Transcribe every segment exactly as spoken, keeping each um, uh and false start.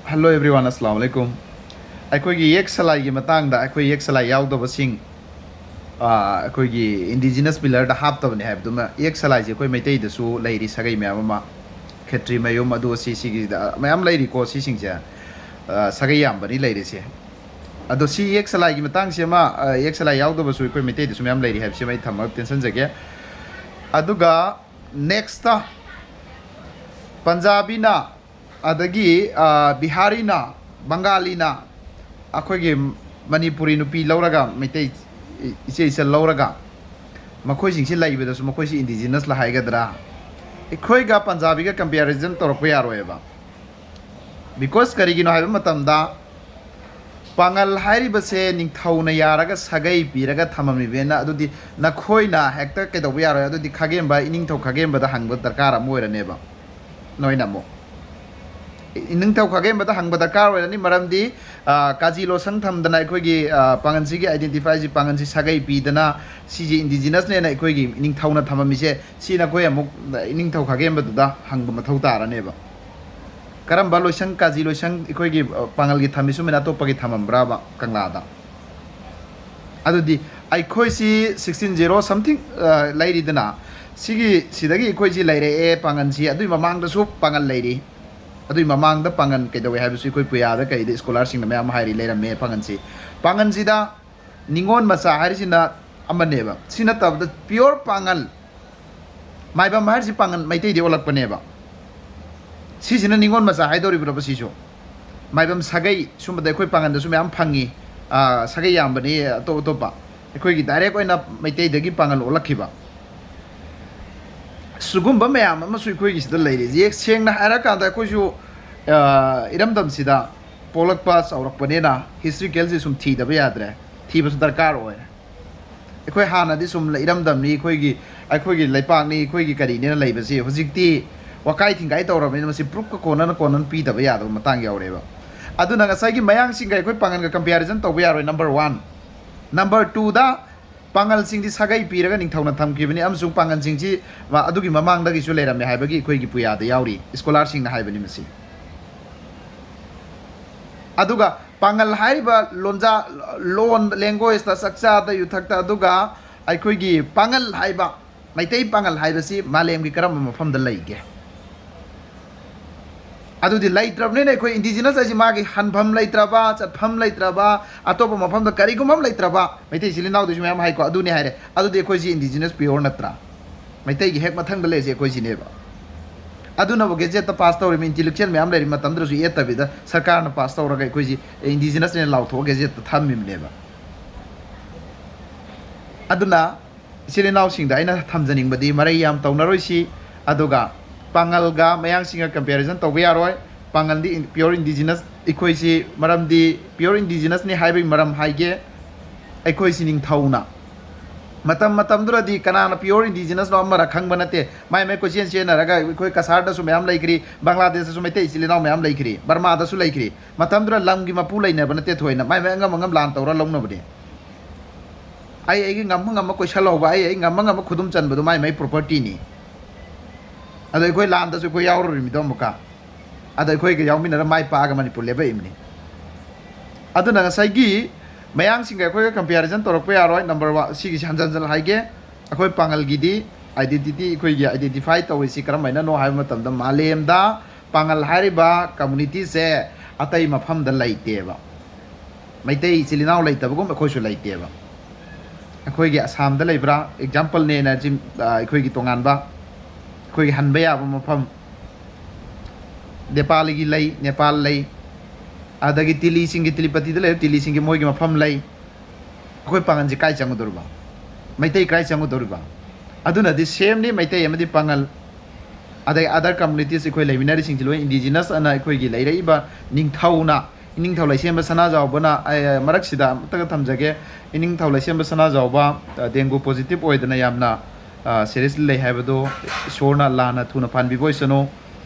Hello everyone, Assalamu alaikum. ꯑꯩꯈꯣꯏꯒꯤ ꯌꯦꯛ ꯁꯂꯥꯏꯒꯤ ꯃꯇꯥꯡꯗ, ꯑꯩꯈꯣꯏ ꯌꯦꯛ ꯁꯂꯥꯏ ꯌꯥꯎꯗꯕꯁꯤꯡ, ꯑꯥ, ꯑꯩꯈꯣꯏꯒꯤ indigenous pillarꯗ ꯍꯥꯞꯇꯕꯅꯤ ꯍꯥꯏꯕꯗꯨꯃ, ꯌꯦꯛ ꯁꯂꯥꯏꯁꯦ ꯑꯩꯈꯣꯏ ꯃꯩꯇꯩꯗꯁꯨ ꯂꯩꯔꯤ, ꯁꯥꯒꯩ ꯃꯌꯥꯝ ꯑꯃ, ꯈꯦꯇ꯭ꯔꯤ ꯃꯌꯨꯝ, ꯑꯗꯨ ꯑꯁꯤ ꯁꯤꯒꯤꯗ ꯃꯌꯥꯝ ꯂꯩꯔꯤꯀꯣ, ꯁꯤꯁꯤꯡꯁꯦ, ꯑꯥ, ꯁꯥꯒꯩ ꯌꯥꯝꯕꯅꯤ ꯂꯩꯔꯤꯁꯦ꯫ ꯑꯗꯣ ꯁꯤ ꯌꯦꯛ ꯁꯂꯥꯏꯒꯤ ꯃꯇꯥꯡꯁꯦ ꯑꯃ, ꯑꯥ, ꯌꯦꯛ ꯁꯂꯥꯏ ꯌꯥꯎꯗꯕꯁꯨ ꯑꯩꯈꯣꯏ ꯃꯩꯇꯩꯗꯁꯨ ꯃꯌꯥꯝ ꯂꯩꯔꯤ ꯍꯥꯏꯕꯁꯤꯃ ꯑꯩ ꯊꯝꯃꯒ ꯇꯦꯟꯁꯟꯖꯒꯦ꯫ ꯑꯗꯨꯒ next, ꯄꯟꯖꯥꯕꯤꯅ, ꯑꯗꯒꯤ, ꯑ, ꯕꯤꯍꯥꯔꯤꯅ, ꯕꯪꯒꯥꯂꯤꯅ ꯑꯩꯈꯣꯏꯒꯤ ꯃꯅꯤꯄꯨꯔꯤ ꯅꯨꯄꯤ ꯂꯧꯔꯒ, ꯃꯩꯇꯩ ꯏꯆꯦ ꯏꯆꯜ ꯂꯧꯔꯒ, ꯃꯈꯣꯏꯁꯤꯡꯁꯤ ꯂꯩꯕꯗꯁꯨ ꯃꯈꯣꯏꯁꯤ indigenous ꯂ ꯍꯥꯏꯒꯗ꯭ꯔꯥ? ꯑꯩꯈꯣꯏꯒ ꯄꯟꯖꯥꯕꯤꯒ comparison ꯇꯧꯔꯛꯄ ꯌꯥꯔꯣꯏꯕ꯫ Because ꯀꯔꯤꯒꯤꯅꯣ ꯍꯥꯏꯕ ꯃꯇꯝꯗ, ꯄꯥꯉꯜ ꯍꯥꯏꯔꯤꯕꯁꯦ ꯅꯤꯡꯊꯧꯅ ꯌꯥꯔꯒ ꯁꯥꯒꯩ ꯄꯤꯔꯒ ꯊꯝꯃꯝꯃꯤꯕꯅꯤꯅ, ꯑꯗꯨꯗꯤ ꯅꯈꯣꯏꯅ ꯍꯦꯛꯇ ꯀꯩꯗꯧꯕ ꯌꯥꯔꯣꯏ, ꯑꯗꯨꯗꯤ ꯈꯥꯒꯦꯝꯕ, ꯏꯅꯤꯡꯊꯧ ꯈꯥꯒꯦꯝꯕꯗ ꯍꯪꯕ ꯗꯔꯀꯥꯔ ꯑꯃ ꯑꯣꯏꯔꯅꯦꯕ꯫ ꯅꯣꯏꯅ ꯑꯃꯨꯛ ꯏꯅꯤꯡꯊꯧ ꯈꯥꯒꯦꯝꯕꯗ ꯍꯪꯕ ꯗꯔꯀꯥꯔ ꯑꯣꯏꯔꯅꯤ, ꯃꯔꯝꯗꯤ, ꯑ, ꯀꯥꯖꯤ ꯂꯣꯁꯪ ꯊꯝꯗꯅ ꯑꯩꯈꯣꯏꯒꯤ, ꯑ, ꯄꯥꯉꯜꯁꯤꯒꯤ identify ꯁꯤ, ꯄꯥꯉꯜꯁꯤ ꯁꯥꯒꯩ ꯄꯤꯗꯅ ꯁꯤꯁꯦ indigenous ꯅꯦꯅ ꯑꯩꯈꯣꯏꯒꯤ ꯏꯅꯤꯡꯊꯧꯅ ꯊꯝꯃꯝꯃꯤꯁꯦ, ꯁꯤ ꯅꯈꯣꯏ ꯑꯃꯨꯛ ꯏꯅꯤꯡꯊꯧ ꯈꯥꯒꯦꯝꯕꯗꯨꯗ ꯍꯪꯕ ꯃꯊꯧ ꯇꯥꯔꯅꯦꯕ꯫ ꯀꯔꯝꯕ ꯂꯣꯏꯁꯪ, ꯀꯥꯖꯤ ꯂꯣꯏꯁꯪ ꯑꯩꯈꯣꯏꯒꯤ, ꯑ, ꯄꯥꯉꯜꯒꯤ ꯊꯝꯃꯤꯁꯨꯃꯥꯏꯅ ꯑꯇꯣꯞꯄꯒꯤ ꯊꯝꯃꯝꯕ꯭ꯔꯥꯕ ꯀꯪꯂꯥꯗ? ꯑꯗꯨꯗꯤ ꯑꯩꯈꯣꯏꯁꯤ sixteen zero something, ꯑ, ꯂꯩꯔꯤꯗꯅ, ꯁꯤꯒꯤ, ꯁꯤꯗꯒꯤ ꯑꯩꯈꯣꯏꯁꯤ ꯂꯩꯔꯛꯑꯦ ꯄꯥꯉꯜꯁꯤ, ꯑꯗꯨꯏ ꯃꯃꯥꯡꯗꯁꯨ ꯄꯥꯉꯜ ꯂꯩꯔꯤ꯫ ꯑꯗꯨꯏ ꯃꯃꯥꯡꯗ ꯄꯥꯉꯜ ꯀꯩꯗꯧꯋꯦ ꯍꯥꯏꯕꯁꯤ ꯑꯩꯈꯣꯏ ꯄꯨꯌꯥꯗ ꯀꯩꯗ scholar ꯁꯤꯡꯅ ꯃꯌꯥꯝ ꯍꯥꯏꯔꯤ, ꯂꯩꯔꯝꯃꯦ ꯄꯥꯉꯜꯁꯤ꯫ ꯄꯥꯉꯜꯁꯤꯗ ꯅꯤꯉꯣꯜ ꯃꯆꯥ ꯍꯥꯏꯔꯤꯁꯤꯅ ꯑꯃꯅꯦꯕ꯫ ꯁꯤ ꯅꯠꯇꯕꯗ pure ꯄꯥꯉꯜ, ꯃꯥꯏꯕꯝ ꯍꯥꯏꯔꯤꯁꯤ ꯄꯥꯉꯜ ꯃꯩꯇꯩꯗꯒꯤ ꯑꯣꯜꯂꯛꯄꯅꯦꯕ꯫ ꯁꯤꯁꯤꯅ ꯅꯤꯉꯣꯜ ꯃꯆꯥ ꯍꯥꯏꯗꯧꯔꯤꯕ꯭ꯔꯕ ꯁꯤꯁꯨ? ꯃꯥꯏꯕꯝ ꯁꯥꯒꯩ ꯁꯨꯝꯕꯗ ꯑꯩꯈꯣꯏ ꯄꯥꯉꯜꯗꯁꯨ ꯃꯌꯥꯝ ꯐꯪꯉꯤ꯫ ꯑꯥ, ꯁꯥꯒꯩ ꯌꯥꯝꯕꯅꯤ ꯑꯇꯣꯞ ꯑꯇꯣꯞꯄ꯫ ꯑꯩꯈꯣꯏꯒꯤ direct ꯑꯣꯏꯅ ꯃꯩꯇꯩꯗꯒꯤ ꯄꯥꯉꯜ ꯑꯣꯜꯂꯛꯈꯤꯕ꯫ ꯁꯤꯒꯨꯝꯕ ꯃꯌꯥꯝ ꯑꯃꯁꯨ ꯑꯩꯈꯣꯏꯒꯤꯁꯤꯗ ꯂꯩꯔꯤ꯫ ꯌꯦꯛ ꯁꯦꯡꯅ ꯍꯥꯏꯔꯀꯥꯟꯗ ꯑꯩꯈꯣꯏꯁꯨ, ꯑꯥ, ꯏꯔꯝꯗꯝꯁꯤꯗ ꯄꯣꯛꯂꯛꯄ ꯆꯥꯎꯔꯛꯄꯅꯤꯅ historical ꯁꯤ ꯁꯨꯝ ꯊꯤꯗꯕ ꯌꯥꯗ꯭ꯔꯦ, ꯊꯤꯕꯁꯨ ꯗꯔꯀꯥꯔ ꯑꯣꯏꯔꯦ꯫ ꯑꯩꯈꯣꯏ ꯍꯥꯟꯅꯗꯤ ꯁꯨꯝ ꯏꯔꯝꯗꯝꯅꯤ, ꯑꯩꯈꯣꯏꯒꯤ, ꯑꯩꯈꯣꯏꯒꯤ ꯂꯩꯄꯥꯛꯅꯤ, ꯑꯩꯈꯣꯏꯒꯤ ꯀꯔꯤꯅꯦꯅ ꯂꯩꯕꯁꯤ ꯍꯧꯖꯤꯛꯇꯤ ꯋꯥꯀꯥꯏ ꯊꯤꯡꯒꯥꯏ ꯇꯧꯔꯕꯅꯤꯅ ꯃꯁꯤ proof ꯀ ꯀꯣꯟꯅꯅ ꯀꯣꯟꯅꯅ ꯄꯤꯗꯕ ꯌꯥꯗꯕ ꯃꯇꯥꯡ ꯌꯥꯎꯔꯦꯕ꯫ ꯑꯗꯨꯅ ꯉꯁꯥꯏꯒꯤ ꯃꯌꯥꯡꯁꯤꯡꯒ ꯑꯩꯈꯣꯏ ꯄꯥꯉꯜꯒ comparison ꯇꯧꯕ ꯌꯥꯔꯣꯏ, number one꯫ Number two ꯗ, ꯄꯥꯉꯜꯁꯤꯡꯗꯤ ꯁꯥꯒꯩ ꯄꯤꯔꯒ ꯅꯤꯡꯊꯧꯅ ꯊꯝꯈꯤꯕꯅꯤ ꯑꯃꯁꯨꯡ ꯄꯥꯉꯜꯁꯤꯡꯁꯤ ꯃ-, ꯑꯗꯨꯒꯤ ꯃꯃꯥꯡꯗꯒꯤꯁꯨ ꯂꯩꯔꯝꯃꯦ ꯍꯥꯏꯕꯒꯤ ꯑꯩꯈꯣꯏꯒꯤ ꯄꯨꯌꯥꯗ ꯌꯥꯎꯔꯤ, scholar ꯁꯤꯡꯅ ꯍꯥꯏꯕꯅꯤ ꯃꯁꯤ꯫ ꯑꯗꯨꯒ ꯄꯥꯉꯜ ꯍꯥꯏꯔꯤꯕ ꯂꯣꯟꯖꯥ, ꯂꯣꯟ, ꯂꯦꯡꯒ꯭ꯋꯦꯖꯇ, ꯆꯥꯛꯆꯥꯗ, ꯌꯨꯊꯛꯇ, ꯑꯗꯨꯒ ꯑꯩꯈꯣꯏꯒꯤ ꯄꯥꯉꯜ ꯍꯥꯏꯕ, ꯃꯩꯇꯩ ꯄꯥꯉꯜ ꯍꯥꯏꯕꯁꯤ ꯃꯥꯂꯦꯝꯒꯤ ꯀꯔꯝꯕ ꯃꯐꯝꯗ ꯂꯩꯒꯦ? ꯑꯗꯨꯗꯤ ꯂꯩꯇ꯭ꯔꯕꯅꯤꯅ ꯑꯩꯈꯣꯏ ꯏꯟꯗꯤꯖꯤꯅꯁ ꯍꯥꯏꯁꯤ ꯃꯥꯒꯤ ꯍꯟꯐꯝ ꯂꯩꯇ꯭ꯔꯕ, ꯆꯠꯐꯝ ꯂꯩꯇ꯭ꯔꯕ, ꯑꯇꯣꯞꯄ ꯃꯐꯝꯗ ꯀꯔꯤꯒꯨꯝꯕ ꯑꯃ ꯂꯩꯇ꯭ꯔꯕ, ꯃꯩꯇꯩ ꯏꯆꯤꯜ ꯏꯅꯥꯎꯗꯁꯨ ꯃꯌꯥꯝ ꯍꯥꯏꯀꯣ, ꯑꯗꯨꯅꯤ ꯍꯥꯏꯔꯦ꯫ ꯑꯗꯨꯗꯤ ꯑꯩꯈꯣꯏꯁꯤ ꯏꯟꯗꯤꯖꯤꯅꯁ ꯄꯤꯌꯣꯔ ꯅꯠꯇ꯭ꯔꯥ? ꯃꯩꯇꯩꯒꯤ ꯍꯦꯛ ꯃꯊꯪꯗ ꯂꯩꯔꯤꯁꯦ ꯑꯩꯈꯣꯏꯁꯤꯅꯦꯕ꯫ ꯑꯗꯨꯅꯕꯨ ꯒꯦꯖꯦꯠꯇ ꯄꯥꯁ ꯇꯧꯔꯤꯕ ꯏꯟꯇꯤꯂꯦꯛꯆꯨꯋꯦꯜ ꯃꯌꯥꯝ ꯂꯩꯔꯤ ꯃꯇꯝꯗꯨꯗꯁꯨ ꯌꯦꯠꯇꯕꯤꯗ ꯁꯔꯀꯥꯔꯅ ꯄꯥꯁ ꯇꯧꯔꯒ ꯑꯩꯈꯣꯏꯁꯤ ꯏꯟꯗꯤꯖꯤꯅꯁꯅꯦꯅ ꯂꯥꯎꯊꯣꯛꯑꯒ ꯒꯦꯖꯦꯠꯇ ꯊꯝꯃꯤꯕꯅꯦꯕ꯫ ꯑꯗꯨꯅ ꯏꯆꯤꯜ ꯏꯅꯥꯎꯁꯤꯡꯗ ꯑꯩꯅ ꯊꯝꯖꯅꯤꯡꯕꯗꯤ ꯃꯔꯩ ꯌꯥꯝ ꯇꯧꯅꯔꯣꯏꯁꯤ, ꯑꯗꯨꯒ ꯄꯥꯉꯜꯒ ꯃꯌꯥꯡꯁꯤꯡꯒ ꯀꯝꯄꯦꯔꯤꯖꯟ ꯇꯧꯕ ꯌꯥꯔꯣꯏ꯫ ꯄꯥꯉꯜꯗꯤ ꯄꯤꯌꯣꯔ ꯏꯟꯗꯤꯖꯤꯅꯁ ꯑꯩꯈꯣꯏꯁꯤ, ꯃꯔꯝꯗꯤ ꯄꯤꯌꯣꯔ ꯏꯟꯗꯤꯖꯤꯅꯁꯅꯤ ꯍꯥꯏꯕꯒꯤ ꯃꯔꯝ ꯍꯥꯏꯒꯦ, ꯑꯩꯈꯣꯏꯁꯤ ꯅꯤꯡꯊꯧꯅ ꯃꯇꯝ ꯃꯇꯝꯗꯨꯗꯗꯤ ꯀꯅꯥꯅ ꯄꯤꯌꯣꯔ ꯏꯟꯗꯤꯖꯤꯅꯁꯅꯣ ꯑꯃꯔ ꯈꯪꯕ ꯅꯠꯇꯦ꯫ ꯃꯥꯏ ꯃꯥꯏ ꯀꯣꯏꯆꯦꯟ ꯆꯦꯟꯅꯔꯒ ꯑꯩꯈꯣꯏ ꯀꯁꯥꯔꯗꯁꯨ ꯃꯌꯥꯝ ꯂꯩꯈ꯭ꯔꯤ, ꯕꯪꯒ꯭ꯂꯥꯗꯦꯁꯇꯁꯨ ꯃꯩꯇꯩ ꯏꯆꯤꯜ ꯏꯅꯥꯎ ꯃꯌꯥꯝ ꯂꯩꯈ꯭ꯔꯤ, ꯕꯔꯃꯥꯗꯁꯨ ꯂꯩꯈ꯭ꯔꯤ꯫ ꯃꯇꯝꯗꯨꯗ ꯂꯝꯒꯤ ꯃꯄꯨ ꯂꯩꯅꯕ ꯅꯠꯇꯦ ꯊꯣꯏꯅ, ꯃꯥꯏ ꯃꯥꯏ ꯑꯉꯝ ꯑꯉꯝ ꯂꯥꯟ ꯇꯧꯔ ꯂꯧꯅꯕꯅꯦ꯫ ꯑꯩ ꯑꯩꯒꯤ ꯉꯝꯕ ꯉꯝꯕ ꯀꯣꯏꯁꯜꯍꯧꯕ, ꯑꯩ ꯑꯩ ꯉꯝꯕ ꯉꯝꯕ ꯈꯨꯗꯨꯝ ꯆꯟꯕꯗꯣ ꯃꯥꯏ ꯃꯥꯏ ꯄ꯭ꯔꯣꯄꯔꯇꯤꯅꯤ꯫ ꯑꯗꯣ ꯑꯩꯈꯣꯏ ꯂꯥꯟꯗꯁꯨ ꯑꯩꯈꯣꯏ ꯌꯥꯎꯔꯨꯔꯤꯃꯤꯗꯣ ꯑꯃꯨꯛꯀ꯫ ꯑꯗꯣ ꯑꯩꯈꯣꯏꯒ ꯌꯥꯎꯃꯤꯟꯅꯔ ꯃꯥꯏ ꯄꯥꯛꯑꯒ ꯃꯅꯤꯄꯨꯔ ꯂꯦꯞꯄꯛꯏꯕꯅꯤ꯫ ꯑꯗꯨꯅ ꯉꯁꯥꯏꯒꯤ ꯃꯌꯥꯡꯁꯤꯡꯒ ꯑꯩꯈꯣꯏꯒ ꯀꯝꯄꯦꯔꯤꯖꯟ ꯇꯧꯔꯛꯄ ꯌꯥꯔꯣꯏ꯫ ꯅꯝꯕꯔ ꯋꯥꯟ, ꯁꯤꯒꯤꯁꯤ ꯍꯟꯖꯟ ꯍꯟꯖꯟ ꯍꯥꯏꯒꯦ꯫ ꯑꯩꯈꯣꯏ ꯄꯥꯉꯜꯒꯤꯗꯤ ꯑꯥꯏꯗꯦꯟꯇꯤꯇꯤ ꯑꯩꯈꯣꯏꯒꯤ ꯑꯥꯏꯗꯦꯟꯇꯤꯐꯥꯏ ꯇꯧꯔꯤꯁꯤ ꯀꯔꯝꯍꯥꯏꯅꯅꯣ ꯍꯥꯏꯕ ꯃꯇꯝꯗ, ꯃꯥꯂꯦꯝꯗ ꯄꯥꯉꯜ ꯍꯥꯏꯔꯤꯕ ꯀꯝꯃꯨꯅꯤꯇꯤꯁꯦ ꯑꯇꯩ ꯃꯐꯝꯗ ꯂꯩꯇꯦꯕ꯫ ꯃꯩꯇꯩ ꯏꯆꯤꯜ ꯏꯅꯥꯎ ꯂꯩꯇꯕꯒꯨꯝ ꯑꯩꯈꯣꯏꯁꯨ ꯂꯩꯇꯦꯕ꯫ ꯑꯩꯈꯣꯏꯒꯤ ꯑꯁꯥꯝꯗ ꯂꯩꯕ꯭ꯔꯥ? ꯑꯦꯛꯖꯥꯝꯄꯜꯅꯦꯅ ꯖꯤꯝ-, ꯑ, ꯑꯩꯈꯣꯏꯒꯤ ꯇꯣꯉꯥꯟꯕ, ꯑꯩꯈꯣꯏꯒꯤ ꯍꯟꯕ ꯌꯥꯕ ꯃꯐꯝ꯫ ꯅꯦꯄꯥꯜꯒꯤ ꯂꯩ, ꯅꯦꯄꯥꯜ ꯂꯩ꯫ ꯑꯗꯒꯤ ꯇꯤꯂꯤꯁꯤꯡꯒꯤ, ꯇꯤꯂꯤꯄꯇꯤꯗ ꯂꯩꯔꯤꯕ ꯇꯤꯂꯤꯁꯤꯡꯒꯤ ꯃꯣꯏꯒꯤ ꯃꯐꯝ ꯂꯩ꯫ ꯑꯩꯈꯣꯏ ꯄꯥꯉꯜꯁꯦ ꯀꯥꯏ ꯆꯪꯉꯨꯗꯧꯔꯤꯕ? ꯃꯩꯇꯩ ꯀꯥꯏ ꯆꯪꯉꯨꯗꯧꯔꯤꯕ? ꯑꯗꯨꯅꯗꯤ ꯁꯦꯝꯅꯤ, ꯃꯩꯇꯩ ꯑꯃꯗꯤ ꯄꯥꯉꯜ, ꯑꯗꯩ other communities ꯑꯩꯈꯣꯏ ꯂꯩꯃꯤꯟꯅꯔꯤꯁꯤꯡꯁꯤ ꯂꯣꯏ ꯏꯟꯗꯤꯖꯤꯅꯁ ꯑꯅ ꯑꯩꯈꯣꯏꯒꯤ ꯂꯩꯔꯛꯏꯕ ꯅꯤꯡꯊꯧꯅ, ꯏꯅꯤꯡꯊꯧ ꯂꯩꯁꯦꯝꯕ ꯁꯅꯥꯖꯥꯎꯕꯅ, ꯑꯩ, ꯃꯔꯛꯁꯤꯗ ꯑꯃꯠꯇꯒ ꯊꯝꯖꯒꯦ, ꯏꯅꯤꯡꯊꯧ ꯂꯩꯁꯦꯝꯕ ꯁꯅꯥꯖꯥꯎꯕ, ꯑ, ꯗꯦꯡꯒꯨ ꯄꯣꯖꯤꯇꯤꯚ ꯑꯣꯏꯗꯅ ꯌꯥꯝꯅ, ꯑ, ꯁꯦꯔꯤꯌꯁꯂꯤ ꯂꯩ ꯍꯥꯏꯕꯗꯣ ꯏꯁꯣꯔꯅ ꯂꯥꯟꯅ ꯊꯨꯅ ꯐꯍꯟꯕꯤꯕ ꯑꯣꯏꯁꯅꯨ꯫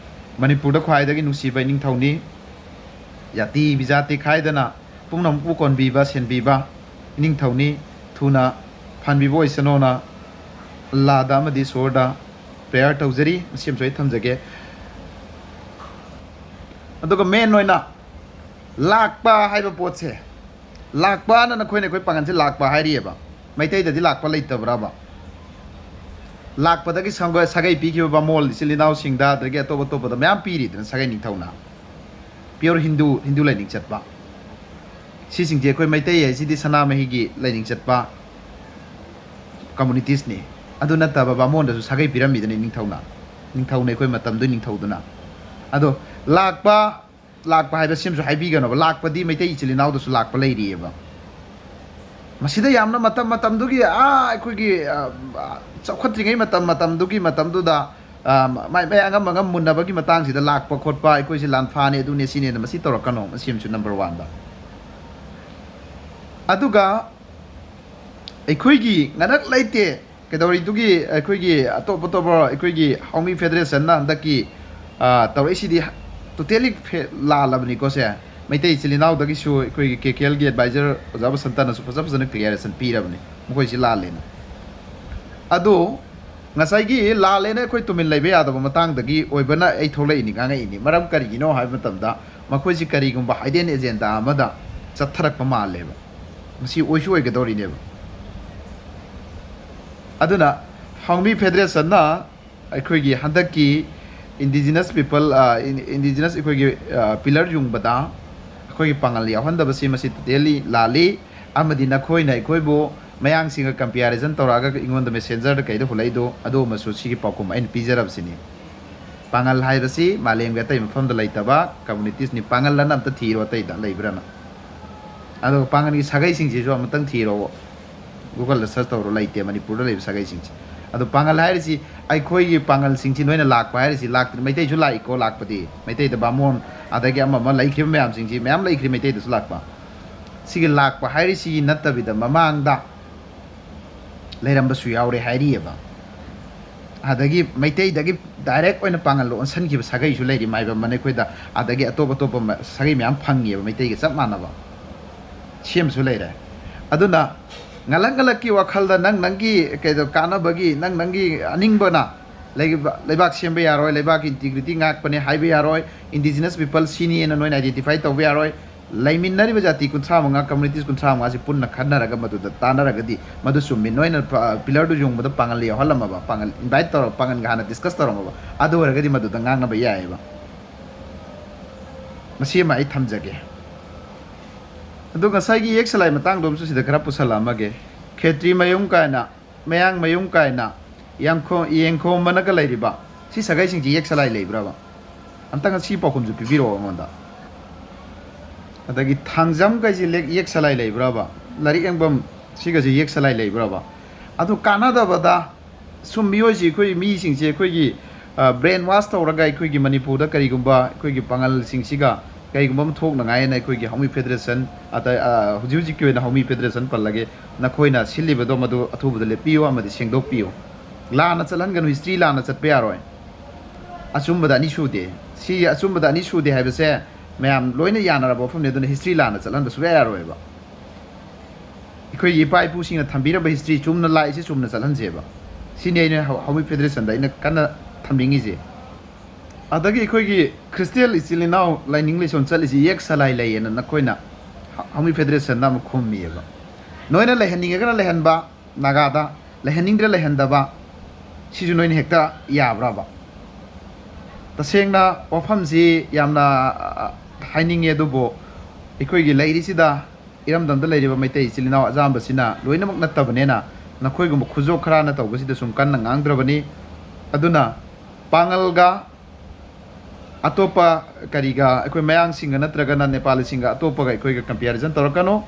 ꯃꯅꯤꯄꯨꯔꯗ ꯈ꯭ꯋꯥꯏꯗꯒꯤ ꯅꯨꯡꯁꯤꯕ ꯏꯅꯤꯡꯊꯧꯅꯤ꯫ ꯖꯥꯇꯤ ꯕꯤꯖꯥꯇꯤ ꯈꯥꯏꯗꯅ ꯄꯨꯝꯅꯃꯛꯄꯨ ꯀꯣꯟꯕꯤꯕ, ꯁꯦꯟꯕꯤꯕ ꯏꯅꯤꯡꯊꯧꯅꯤ꯫ ꯊꯨꯅ ꯐꯍꯟꯕꯤꯕ ꯑꯣꯏꯁꯅꯣꯅ ꯑꯜꯂꯥꯗ ꯑꯃꯗꯤ ꯏꯁꯣꯔꯗ ꯄ꯭ꯔꯦꯌꯔ ꯇꯧꯖꯔꯤ꯫ ꯃꯁꯤ ꯑꯃꯁꯨ ꯑꯩ ꯊꯝꯖꯒꯦ꯫ ꯑꯗꯨꯒ ꯃꯦꯟ ꯑꯣꯏꯅ ꯂꯥꯛꯄ ꯍꯥꯏꯕ ꯄꯣꯠꯁꯦ, ꯂꯥꯛꯄꯅ ꯅꯈꯣꯏꯅ ꯑꯩꯈꯣꯏ ꯄꯥꯉꯜꯁꯦ ꯂꯥꯛꯄ ꯍꯥꯏꯔꯤꯑꯕ꯫ ꯃꯩꯇꯩꯗꯗꯤ ꯂꯥꯛꯄ ꯂꯩꯇꯕ꯭ꯔꯕ? ꯂꯥꯛꯄꯗꯒꯤ ꯁꯪꯒ-, ꯁꯥꯒꯩ ꯄꯤꯈꯤꯕ ꯕꯥꯃꯣꯜ ꯏꯆꯤꯜ ꯏꯅꯥꯎꯁꯤꯡꯗ, ꯑꯗꯒꯤ ꯑꯇꯣꯞ ꯑꯇꯣꯞꯄꯗ ꯃꯌꯥꯝ ꯄꯤꯔꯤꯗꯅ ꯁꯥꯒꯩ ꯅꯤꯡꯊꯧꯅ꯫ Pure ꯍꯤꯟꯗꯨ, ꯍꯤꯟꯗꯨ ꯂꯥꯏꯅꯤꯡ ꯆꯠꯄ꯫ ꯁꯤꯁꯤꯡꯁꯦ ꯑꯩꯈꯣꯏ ꯃꯩꯇꯩ ꯍꯥꯏꯁꯤꯗꯤ ꯁꯅꯥꯃꯍꯤꯒꯤ ꯂꯥꯏꯅꯤꯡ ꯆꯠꯄ communities ꯅꯤ꯫ ꯑꯗꯨ ꯅꯠꯇꯕ ꯕꯥꯃꯣꯟꯗꯁꯨ ꯁꯥꯒꯩ ꯄꯤꯔꯝꯃꯤꯗꯅ ꯅꯤꯡꯊꯧꯅ꯫ ꯅꯤꯡꯊꯧꯅ ꯑꯩꯈꯣꯏ ꯃꯇꯝꯗꯨꯒꯤ ꯅꯤꯡꯊꯧꯗꯨꯅ꯫ ꯑꯗꯣ ꯂꯥꯛꯄ, ꯂꯥꯛꯄ ꯍꯥꯏꯕ ꯁꯤꯃꯁꯨ ꯍꯥꯏꯕꯤꯒꯅꯣꯕ, ꯂꯥꯛꯄꯗꯤ ꯃꯩꯇꯩ ꯏꯆꯤꯜ ꯏꯅꯥꯎꯗꯁꯨ ꯂꯥꯛꯄ ꯂꯩꯔꯤꯑꯕ꯫ ꯃꯁꯤꯗ ꯌꯥꯝꯅ ꯃꯇꯝ ꯃꯇꯝꯗꯨꯒꯤ, ꯑꯥ, ꯑꯩꯈꯣꯏꯒꯤ, ꯑ, ꯑ, ꯆꯥꯎꯈꯠꯇ꯭ꯔꯤꯉꯩ ꯃꯇꯝ ꯃꯇꯝꯗꯨꯒꯤ ꯃꯇꯝꯗꯨꯗ, ꯑ, ꯃꯥꯏ ꯃꯥꯏ ꯑꯉꯝ ꯑꯉꯝ ꯃꯨꯟꯅꯕꯒꯤ ꯃꯇꯥꯡꯁꯤꯗ ꯂꯥꯛꯄ ꯈꯣꯠꯄ, ꯑꯩꯈꯣꯏꯁꯦ ꯂꯥꯟꯐꯥꯅꯦ, ꯑꯗꯨꯅꯦ ꯁꯤꯅꯦꯅ ꯃꯁꯤ ꯇꯧꯔꯛꯀꯅꯣ꯫ ꯃꯁꯤ ꯑꯃꯁꯨ number one ꯗ꯫ ꯑꯗꯨꯒ ꯑꯩꯈꯣꯏꯒꯤ ꯉꯅꯛ ꯂꯩꯇꯦ ꯀꯩꯗꯧꯔꯤꯗꯨꯒꯤ, ꯑꯩꯈꯣꯏꯒꯤ ꯑꯇꯣꯞ ꯑꯇꯣꯞꯄ ꯑꯩꯈꯣꯏꯒꯤ ꯍꯥꯎꯃꯤ Federation ꯅ ꯍꯟꯗꯛꯀꯤ, ꯑ, ꯇꯧꯔꯛꯏꯁꯤꯗꯤ totally ꯐꯦ-, ꯂꯥꯜꯂꯕꯅꯤꯀꯣ ꯁꯦ꯫ ꯃꯩꯇꯩ ꯏꯆꯤꯜ ꯏꯅꯥꯎꯗꯒꯤꯁꯨ ꯑꯩꯈꯣꯏꯒꯤ K K L ꯒꯤ advisor ꯑꯣꯖꯥ ꯕꯁꯟꯇꯅꯁꯨ ꯐꯖ ꯐꯖꯅ clarification ꯄꯤꯔꯕꯅꯤ, ꯃꯈꯣꯏꯁꯤ ꯂꯥꯜꯂꯦꯅ꯫ ꯑꯗꯣ ꯉꯁꯥꯏꯒꯤ ꯂꯥꯜꯂꯦꯅ ꯑꯩꯈꯣꯏ ꯇꯨꯃꯤꯟ ꯂꯩꯕ ꯌꯥꯗꯕ ꯃꯇꯥꯡꯗꯒꯤ ꯑꯣꯏꯕꯅ ꯑꯩ ꯊꯣꯛꯂꯛꯏꯅꯤ, ꯉꯥꯡꯉꯛꯏꯅꯤ꯫ ꯃꯔꯝ ꯀꯔꯤꯒꯤꯅꯣ ꯍꯥꯏꯕ ꯃꯇꯝꯗ, ꯃꯈꯣꯏꯁꯤ ꯀꯔꯤꯒꯨꯝꯕ hidden agenda ꯑꯃꯗ ꯆꯠꯊꯔꯛꯄ ꯃꯥꯜꯂꯦꯕ꯫ ꯃꯁꯤ ꯑꯣꯏꯁꯨ ꯑꯣꯏꯒꯗꯧꯔꯤꯅꯦꯕ꯫ ꯑꯗꯨꯅ ꯍꯥꯎꯃꯤ Federation ꯅ ꯑꯩꯈꯣꯏꯒꯤ ꯍꯟꯗꯛꯀꯤ indigenous people, ꯑ, in-, indigenous ꯑꯩꯈꯣꯏꯒꯤ, ꯑ, pillar ꯌꯨꯡꯕꯗ ꯑꯩꯈꯣꯏꯒꯤ ꯄꯥꯉꯜ ꯌꯥꯎꯍꯟꯗꯕꯁꯤ ꯃꯁꯤ totally ꯂꯥꯜꯂꯤ꯫ ꯑꯃꯗꯤ ꯅꯈꯣꯏꯅ ꯑꯩꯈꯣꯏꯕꯨ ꯃꯌꯥꯡꯁꯤꯡꯒ comparison ꯇꯧꯔꯛꯑꯒ ꯑꯩꯉꯣꯟꯗ messenger ꯗ ꯀꯩꯗ ꯍꯨꯜꯂꯛꯏꯗꯣ, ꯑꯗꯨꯒꯨꯝꯕꯁꯨ ꯁꯤꯒꯤ ꯄꯥꯎꯈꯨꯝ ꯑꯩꯅ ꯄꯤꯖꯔꯕꯁꯤꯅꯤ꯫ ꯄꯥꯉꯜ ꯍꯥꯏꯕꯁꯤ ꯃꯥꯂꯦꯝꯒꯤ ꯑꯇꯩ ꯃꯐꯝꯗ ꯂꯩꯇꯕ communities ꯅꯤ꯫ ꯄꯥꯉꯜ ꯑꯅ ꯑꯝꯇ ꯊꯤꯔꯣ, ꯑꯇꯩꯗ ꯂꯩꯕ꯭ꯔꯥꯅ꯫ ꯑꯗꯨꯒ ꯄꯥꯉꯜꯒꯤ ꯁꯥꯒꯩꯁꯤꯡꯁꯤꯁꯨ ꯑꯃꯨꯛꯇꯪ ꯊꯤꯔꯣ, Google ꯗ search ꯇꯧꯔꯣ, ꯂꯩꯇꯦ ꯃꯅꯤꯄꯨꯔꯗ ꯂꯩꯕ ꯁꯥꯒꯩꯁꯤꯡꯁꯦ꯫ ꯑꯗꯣ ꯄꯥꯉꯜ ꯍꯥꯏꯔꯤꯁꯤ ꯑꯩꯈꯣꯏꯒꯤ ꯄꯥꯉꯜꯁꯤꯡꯁꯤ ꯅꯣꯏꯅ ꯂꯥꯛꯄ ꯍꯥꯏꯔꯤꯁꯤ ꯂꯥꯛꯇ꯭ꯔꯤ, ꯃꯩꯇꯩꯁꯨ ꯂꯥꯛꯏꯀꯣ, ꯂꯥꯛꯄꯗꯤ ꯃꯩꯇꯩꯗ ꯕꯥꯃꯣꯟ ꯑꯗꯒꯤ ꯑꯃ ꯑꯃ ꯂꯩꯈ꯭ꯔꯤꯕ ꯃꯌꯥꯝꯁꯤꯡꯁꯤ ꯃꯌꯥꯝ ꯂꯩꯈ꯭ꯔꯤ ꯃꯩꯇꯩꯗꯁꯨ ꯂꯥꯛꯄ꯫ ꯁꯤꯒꯤ ꯂꯥꯛꯄ ꯍꯥꯏꯔꯤꯁꯤ ꯅꯠꯇꯕꯤꯗ ꯃꯃꯥꯡꯗ ꯂꯩꯔꯝꯕꯁꯨ ꯌꯥꯎꯔꯦ ꯍꯥꯏꯔꯤꯑꯕ꯫ ꯑꯗꯒꯤ ꯃꯩꯇꯩꯗꯒꯤ direct ꯑꯣꯏꯅ ꯄꯥꯉꯜ ꯑꯣꯟꯁꯟꯈꯤꯕ ꯁꯥꯒꯩꯁꯨ ꯂꯩꯔꯤ, ꯃꯥꯏꯕꯝ ꯑꯅ ꯑꯩꯈꯣꯏꯗ, ꯑꯗꯒꯤ ꯑꯇꯣꯞ ꯑꯇꯣꯞꯄ ꯃ-, ꯁꯥꯒꯩ ꯃꯌꯥꯝ ꯐꯪꯉꯤꯑꯕ ꯃꯩꯇꯩꯒ ꯆꯞ ꯃꯥꯟꯅꯕ꯫ ꯁꯤ ꯑꯃꯁꯨ ꯂꯩꯔꯦ꯫ ꯑꯗꯨꯅ ꯉꯂꯛ ꯉꯂꯛꯀꯤ ꯋꯥꯈꯜꯗ ꯅꯪ ꯅꯪꯒꯤ ꯀꯩꯗꯣ ꯀꯥꯟꯅꯕꯒꯤ, ꯅꯪ ꯅꯪꯒꯤ ꯑꯅꯤꯡꯕꯅ ꯂꯩꯕꯥꯛ ꯁꯦꯝꯕ ꯌꯥꯔꯣꯏ, ꯂꯩꯕꯥꯛꯀꯤ ꯏꯟꯇꯤꯒ꯭ꯔꯤꯇꯤ ꯉꯥꯛꯄꯅꯦ ꯍꯥꯏꯕ ꯌꯥꯔꯣꯏ, ꯏꯟꯗꯤꯖꯤꯅꯁ ꯄꯤꯄꯜ ꯁꯤꯅꯤꯅ ꯅꯣꯏꯅ ꯑꯥꯏꯗꯦꯟꯇꯤꯐꯥꯏ ꯇꯧꯕ ꯌꯥꯔꯣꯏ꯫ ꯂꯩꯃꯤꯟꯅꯔꯤꯕ ꯖꯥꯇꯤ ꯀꯨꯟꯊ꯭ꯔꯥ ꯃꯉꯥ, ꯀꯝꯃꯨꯅꯤꯇꯤꯁ ꯀꯨꯟꯊ꯭ꯔꯥ ꯃꯉꯥꯁꯤ ꯄꯨꯟꯅ ꯈꯟꯅꯔꯒ ꯃꯗꯨꯗ ꯇꯥꯟꯅꯔꯒꯗꯤ ꯃꯗꯨ ꯆꯨꯝꯃꯤ꯫ ꯅꯣꯏꯅ ꯄ-, ꯄꯤꯂꯔꯗꯨ ꯌꯨꯡꯕꯗ ꯄꯥꯡꯒꯜ ꯌꯥꯎꯍꯜꯂꯝꯃꯕ, ꯄꯥꯡꯒꯜ ꯏꯟꯚꯥꯏꯠ ꯇꯧꯔ, ꯄꯥꯡꯒꯜꯒ ꯍꯥꯟꯅ ꯗꯤꯁꯀꯁ ꯇꯧꯔꯝꯃꯕ, ꯑꯗꯨ ꯑꯣꯏꯔꯒꯗꯤ ꯃꯗꯨꯗ ꯉꯥꯡꯅꯕ ꯌꯥꯏꯑꯕ꯫ ꯃꯁꯤ ꯑꯃ ꯑꯩ ꯊꯝꯖꯒꯦ꯫ ꯑꯗꯨ ꯉꯁꯥꯏꯒꯤ ꯌꯦꯛ ꯁꯂꯥꯏ ꯃꯇꯥꯡꯗꯣ ꯑꯃꯁꯨ ꯁꯤꯗ ꯈꯔ ꯄꯨꯁꯜꯂꯛꯑꯝꯃꯒꯦ꯫ ꯈꯦꯇ꯭ꯔꯤ ꯃꯌꯨꯝ ꯀꯥꯏꯅ, ꯃꯌꯥꯡ ꯃꯌꯨꯝ ꯀꯥꯏꯅ, ꯌꯥꯡꯈꯣ-, ꯌꯦꯡꯈꯣꯝꯕꯅꯒ ꯂꯩꯔꯤꯕ ꯁꯤ ꯁꯥꯒꯩꯁꯤꯡꯁꯤ ꯌꯦꯛ ꯁꯂꯥꯏ ꯂꯩꯕ꯭ꯔꯕ? ꯑꯝꯇꯪ ꯁꯤ ꯄꯥꯎꯈꯨꯝꯁꯨ ꯄꯤꯕꯤꯔꯛꯑꯣ ꯑꯩꯉꯣꯟꯗ꯫ ꯑꯗꯒꯤ ꯊꯥꯡꯖꯝ ꯀꯩꯁꯤ ꯂꯦꯛ-, ꯌꯦꯛ ꯁꯂꯥꯏ ꯂꯩꯕ꯭ꯔꯕ? ꯂꯥꯏꯔꯤꯛ ꯌꯦꯡꯐꯝ ꯁꯤꯒꯁꯤ ꯌꯦꯛ ꯁꯂꯥꯏ ꯂꯩꯕ꯭ꯔꯕ? ꯑꯗꯨ ꯀꯥꯟꯅꯗꯕꯗ ꯁꯨꯝ ꯃꯤꯑꯣꯏꯁꯤ, ꯑꯩꯈꯣꯏ ꯃꯤꯁꯤꯡꯁꯦ ꯑꯩꯈꯣꯏꯒꯤ, ꯑ, brain wash ꯇꯧꯔꯒ ꯑꯩꯈꯣꯏꯒꯤ ꯃꯅꯤꯄꯨꯔꯗ ꯀꯔꯤꯒꯨꯝꯕ ꯑꯩꯈꯣꯏꯒꯤ ꯄꯥꯉꯜꯁꯤꯡꯁꯤꯒ ꯀꯔꯤꯒꯨꯝꯕ ꯑꯃ ꯊꯣꯛꯅꯉꯥꯏꯅ ꯑꯩꯈꯣꯏꯒꯤ ꯍꯧꯃꯤ ꯐꯦꯗꯔꯦꯁꯟ, ꯑꯇꯩ, ꯑ, ꯍꯧꯖꯤꯛ ꯍꯧꯖꯤꯛꯀꯤ ꯑꯣꯏꯅ ꯍꯧꯃꯤ ꯐꯦꯗꯔꯦꯁꯟ ꯄꯜꯂꯒꯦ, ꯅꯈꯣꯏꯅ ꯁꯤꯜꯂꯤꯕꯗꯣ ꯃꯗꯨ ꯑꯊꯨꯕꯗ ꯂꯦꯞꯄꯤꯌꯨ ꯑꯃꯗꯤ ꯁꯦꯡꯗꯣꯛꯄꯤꯌꯨ꯫ ꯂꯥꯟꯅ ꯆꯠꯍꯟꯒꯅꯨ, ꯍꯤꯁꯇ꯭ꯔꯤ ꯂꯥꯟꯅ ꯆꯠꯄ ꯌꯥꯔꯣꯏ꯫ ꯑꯆꯨꯝꯕꯗ ꯑꯅꯤ ꯁꯨꯗꯦ꯫ ꯁꯤ ꯑꯆꯨꯝꯕꯗ ꯑꯅꯤ ꯁꯨꯗꯦ ꯍꯥꯏꯕꯁꯦ ꯃꯌꯥꯝ ꯂꯣꯏꯅ ꯌꯥꯅꯔꯕ ꯋꯥꯐꯝꯅꯤ, ꯑꯗꯨꯅ ꯍꯤꯁꯇ꯭ꯔꯤ ꯂꯥꯟꯅ ꯆꯠꯍꯟꯕ ꯁꯨꯡꯌꯥ ꯌꯥꯔꯣꯏꯕ꯫ ꯑꯩꯈꯣꯏꯒꯤ ꯏꯄꯥ ꯏꯄꯨꯁꯤꯡꯅ ꯊꯝꯕꯤꯔꯝꯕ ꯍꯤꯁꯇ꯭ꯔꯤ ꯆꯨꯝꯅ ꯂꯥꯛꯏꯁꯦ ꯆꯨꯝꯅ ꯆꯠꯍꯟꯁꯦꯕ꯫ ꯁꯤꯅꯤ ꯑꯩꯅ ꯍꯧ-, ꯍꯧꯃꯤ ꯐꯦꯗꯔꯦꯁꯟꯗ ꯑꯩꯅ ꯀꯟꯅ ꯊꯝꯅꯤꯡꯉꯤꯁꯦ꯫ ꯑꯗꯒꯤ ꯑꯩꯈꯣꯏꯒꯤ ꯈ꯭ꯔꯤꯁꯇꯤꯌꯦꯜ ꯏꯆꯤꯜ ꯏꯅꯥꯎ ꯂꯥꯏꯅꯤꯡ ꯂꯥꯏꯁꯣꯟ ꯆꯠꯂꯤꯁꯤ ꯌꯦꯛ ꯁꯂꯥꯏ ꯂꯩꯌꯦꯅ ꯅꯈꯣꯏꯅ ꯍ-, ꯍꯧꯃꯤ ꯐꯦꯗꯔꯦꯁꯟꯗ ꯑꯃꯨꯛ ꯈꯨꯝꯃꯤꯑꯕ꯫ ꯅꯣꯏꯅ ꯂꯩꯍꯟꯅꯤꯡꯉꯒꯅ ꯂꯩꯍꯟꯕ ꯅꯥꯒꯥꯗ, ꯂꯩꯍꯟꯅꯤꯡꯗ꯭ꯔ ꯂꯩꯍꯟꯗꯕ, ꯁꯤꯁꯨ ꯅꯣꯏꯅ ꯍꯦꯛꯇ ꯌꯥꯕ꯭ꯔꯕ? ꯇꯁꯦꯡꯅ ꯋꯥꯐꯝꯁꯤ ꯌꯥꯝꯅ, ꯑ, ꯍꯥꯏꯅꯤꯡꯉꯦ, ꯑꯗꯨꯕꯨ ꯑꯩꯈꯣꯏꯒꯤ ꯂꯩꯔꯤꯁꯤꯗ ꯏꯔꯝꯗꯝꯗ ꯂꯩꯔꯤꯕ ꯃꯩꯇꯩ ꯏꯆꯤꯜ ꯏꯅꯥꯎ ꯑꯌꯥꯝꯕꯁꯤꯅ ꯂꯣꯏꯅꯃꯛ ꯅꯠꯇꯕꯅꯤꯅ ꯅꯈꯣꯏꯒꯨꯝꯕ ꯈꯨꯖꯣꯛ ꯈꯔꯅ ꯇꯧꯕꯁꯤꯗ ꯁꯨꯝ ꯀꯟꯅ ꯉꯥꯡꯗ꯭ꯔꯕꯅꯤ꯫ ꯑꯗꯨꯅ ꯄꯥꯉꯜꯒ ꯑꯇꯣꯞꯄ ꯀꯔꯤꯒ ꯑꯩꯈꯣꯏ ꯃꯌꯥꯡꯁꯤꯡꯒ ꯅꯠꯇ꯭ꯔꯒꯅ ꯅꯦꯄꯥꯂꯤꯁꯤꯡꯒ ꯑꯇꯣꯞꯄꯒ ꯑꯩꯈꯣꯏꯒ ꯀꯝꯄꯤꯌꯥꯔꯤꯖꯟ ꯇꯧꯔꯛꯀꯅꯨ꯫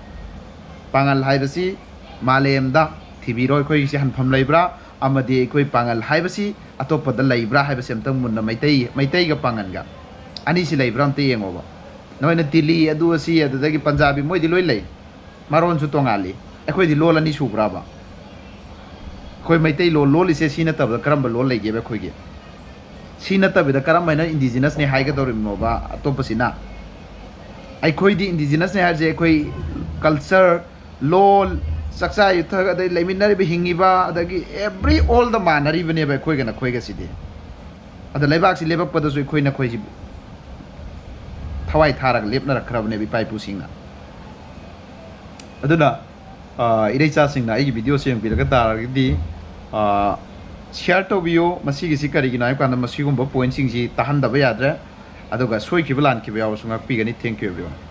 ꯄꯥꯉꯜ ꯍꯥꯏꯕꯁꯤ ꯃꯥꯂꯦꯝꯗ ꯊꯤꯕꯤꯔꯣ ꯑꯩꯈꯣꯏꯒꯤꯁꯦ ꯍꯟꯐꯝ ꯂꯩꯕ꯭ꯔꯥ, ꯑꯃꯗꯤ ꯑꯩꯈꯣꯏ ꯄꯥꯉꯜ ꯍꯥꯏꯕꯁꯤ ꯑꯇꯣꯞꯄꯗ ꯂꯩꯕ꯭ꯔꯥ ꯍꯥꯏꯕꯁꯤ ꯑꯝꯇꯪ ꯃꯨꯟꯅ ꯃꯩꯇꯩ, ꯃꯩꯇꯩꯒ ꯄꯥꯉꯜꯒ ꯑꯅꯤꯁꯤ ꯂꯩꯕ꯭ꯔꯥ ꯑꯝꯇ ꯌꯦꯡꯉꯣꯕ꯫ ꯅꯣꯏꯅ ꯇꯤꯂꯤ, ꯑꯗꯨ ꯑꯁꯤ, ꯑꯗꯨꯗꯒꯤ ꯄꯟꯖꯥꯕꯤ, ꯃꯣꯏꯗꯤ ꯂꯣꯏ ꯂꯩ, ꯃꯔꯣꯟꯁꯨ ꯇꯣꯡꯉꯥꯜꯂꯤ꯫ ꯑꯩꯈꯣꯏꯗꯤ ꯂꯣꯜ ꯑꯅꯤ ꯁꯨꯕ꯭ꯔꯥꯕ? ꯑꯩꯈꯣꯏ ꯃꯩꯇꯩ ꯂꯣꯜ ꯂꯣꯜꯂꯤꯁꯦ ꯁꯤ ꯅꯠꯇꯕꯗ ꯀꯔꯝꯕ ꯂꯣꯜ ꯂꯩꯒꯦꯕ ꯑꯩꯈꯣꯏꯒꯤ? ꯁꯤ ꯅꯠꯇꯕꯤꯗ ꯀꯔꯝ ꯍꯥꯏꯅ ꯏꯟꯗꯤꯖꯤꯅꯁꯅꯦ ꯍꯥꯏꯒꯗꯧꯔꯤꯕꯅꯣꯕ ꯑꯇꯣꯞꯄꯁꯤꯅ? ꯑꯩꯈꯣꯏꯗꯤ ꯏꯟꯗꯤꯖꯤꯅꯁꯅꯦ ꯍꯥꯏꯔꯤꯁꯦ ꯑꯩꯈꯣꯏ ꯀꯜꯆꯔ, ꯂꯣꯜ, ꯆꯥꯛꯆꯥ ꯌꯨꯊꯛ, ꯑꯗꯩ ꯂꯩꯃꯤꯟꯅꯔꯤꯕ, ꯍꯤꯡꯉꯤꯕ, ꯑꯗꯒꯤ every all ꯗ ꯃꯥꯟꯅꯔꯤꯕꯅꯦꯕ ꯑꯩꯈꯣꯏꯒ ꯅꯈꯣꯏꯒꯁꯤꯗꯤ꯫ ꯑꯗ ꯂꯩꯕꯥꯛꯁꯤ ꯂꯦꯞꯄꯛꯄꯗꯁꯨ ꯑꯩꯈꯣꯏ ꯅꯈꯣꯏꯁꯤ ꯊꯋꯥꯏ ꯊꯥꯔꯒ ꯂꯦꯞꯅꯔꯛꯈ꯭ꯔꯕꯅꯦꯕ ꯏꯄꯥ ꯏꯄꯨꯁꯤꯡꯅ꯫ ꯑꯗꯨꯅ, ꯑ, ꯏꯔꯩꯆꯥꯁꯤꯡꯅ ꯑꯩꯒꯤ ꯚꯤꯗꯤꯑꯣꯁꯦ ꯌꯦꯡꯕꯤꯔꯒ ꯇꯥꯔꯒꯗꯤ, ꯑ, ꯁꯤꯌꯥꯔ ꯇꯧꯕꯤꯌꯨ꯫ ꯃꯁꯤꯒꯤꯁꯤ ꯀꯔꯤꯒꯤꯅꯣ ꯍꯥꯏꯕ ꯀꯥꯟꯗ ꯃꯁꯤꯒꯨꯝꯕ ꯄꯣꯏꯟꯠꯁꯤꯡꯁꯤ ꯇꯥꯍꯟꯗꯕ ꯌꯥꯗ꯭ꯔꯦ꯫ ꯑꯗꯨꯒ ꯁꯣꯏꯈꯤꯕ ꯂꯥꯟꯈꯤꯕ ꯌꯥꯎꯔꯁꯨ ꯉꯥꯛꯄꯤꯒꯅꯤ꯫ Thank you everyone꯫